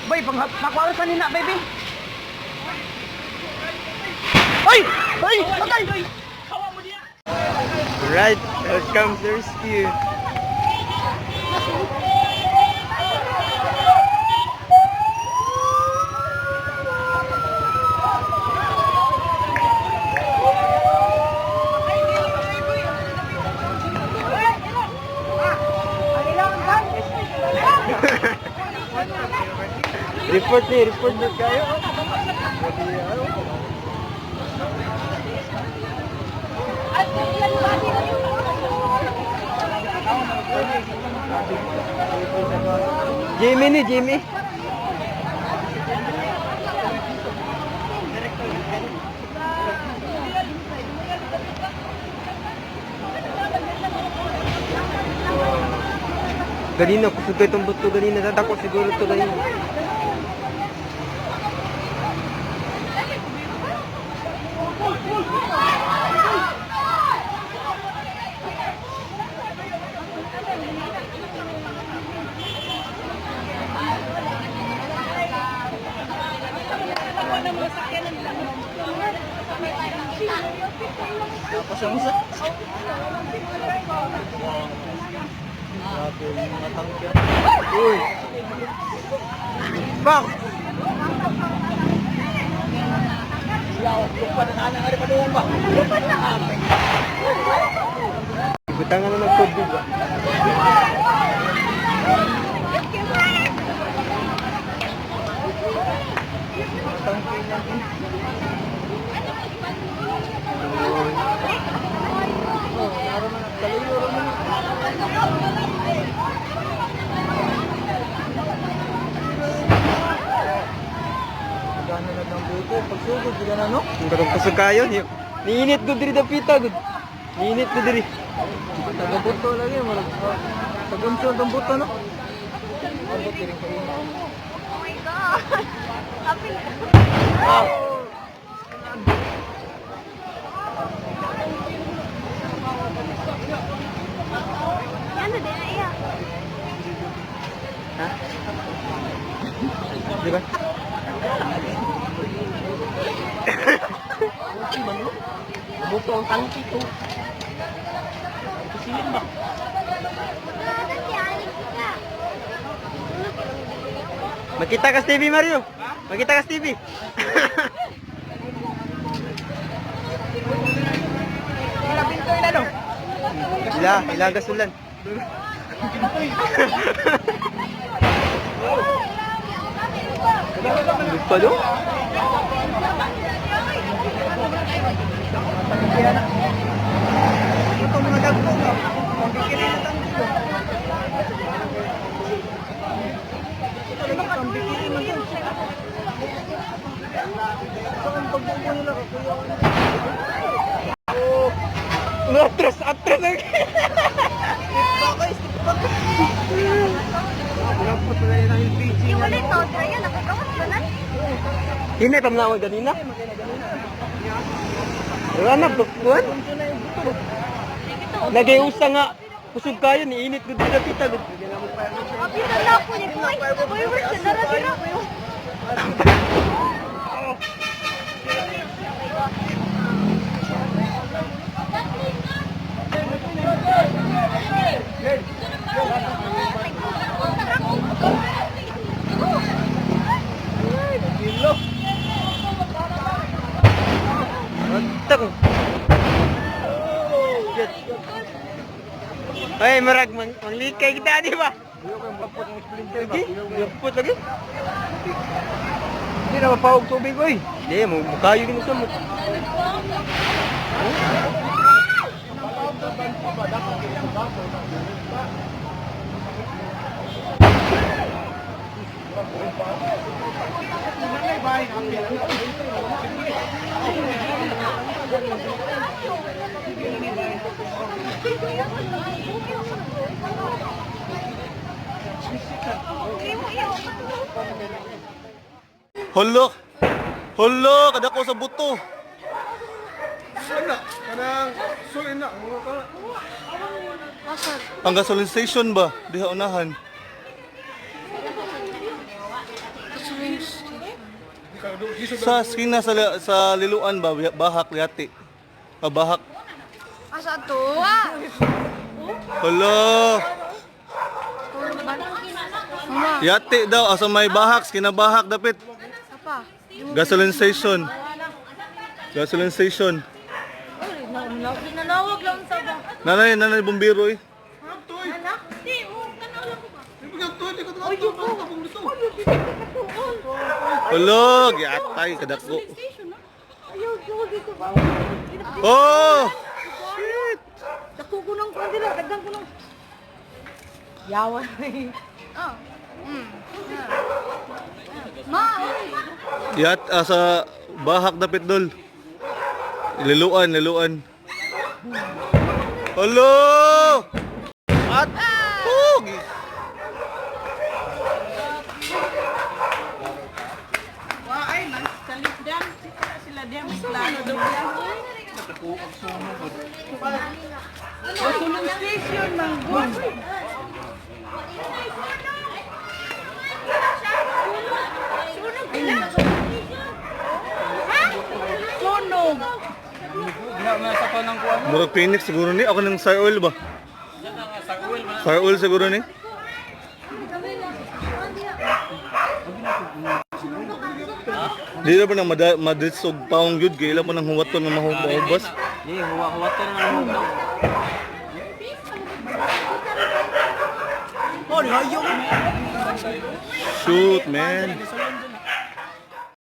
Bay, pang pakuha sa nina, baby. Ay! Ay! Patay! Right, here comes the rescue. Report ni, report na kayo. Jimmy ni, Jimmy. Ganina, kusog kayo itong buto ganina. Tatakot siguro ito ganina. Uy! Bak! Butangan na ng tubig ba? Gana na ng buto. Pagsugod, di na, no? Ang katong kusog kayo. Niinit ko diri dapita gud. Niinit ko diri. Taga-buto lagi. Marag, tagamso ang buto, no? Abot din kayo. Oh my God! Happy Ano din na iya? Ha? Di ba? Buto ang tangki ko. Kusilin ba? Makita ka sa TV, Mario. Makita ka sa TV. Pinto yun, ano? Ila, ila gasulan. Lupa do? Ito mga dagko ka. Pambikiri na tangki ko. Ito lagi, pambikiri man to. Saan pagbubo nila kakuya? Oh. Atras, atras lagi. Bakay, step back. Lapot na yun ang LPG. Yung ulit to, kaya nakagawas ba na? Hinay pamnawag ganina. Wala na, bukuan. Nagayusa nga. Kusog kayo, niinit ko dito pita. Happy na lang po niya. Uy, uy, uy, dara dira. Kilo. Antang. Shit. Ay, marag, manglikay kita, di ba? Lagi? Lapot lagi? Hindi na mapawag tubig, oy. Hindi, mukayo din sa mo. Hala! Hala! Kadako sa buto! Sana, kanang sulin na. Mga ka. Ang gasoline station ba? Diha unahan. Sa skina sa Liloan ba bahak yati. Ah, bahak. Asa to? Ah! Hala. Yati daw asa may bahak, skina bahak dapit. Apa? Gasoline station. Gasoline station. Nanawag lang sa ba? Nanay, nanay bumbiro eh. Anak? Di, oh, tanaw lang ko ba? Hala, giatay kadako. Ayaw, dito ba? Oh! Shit! Dako ko ng kuwan dila, daghan ko ng... Yawan. Oh. Ma, oy. Yat asa bahak dapit dol. Liluan, liluan. Hala! At oh! Murag Phoenix siguro ni. Ako ng Star Oil ba? Star Oil siguro ni. Di na ba nang madritsog paong yun? Kaya pa nang huwaton ng mahubas? Di, huwa-huwa to na lang. Oh, ni hayo. Shoot, man.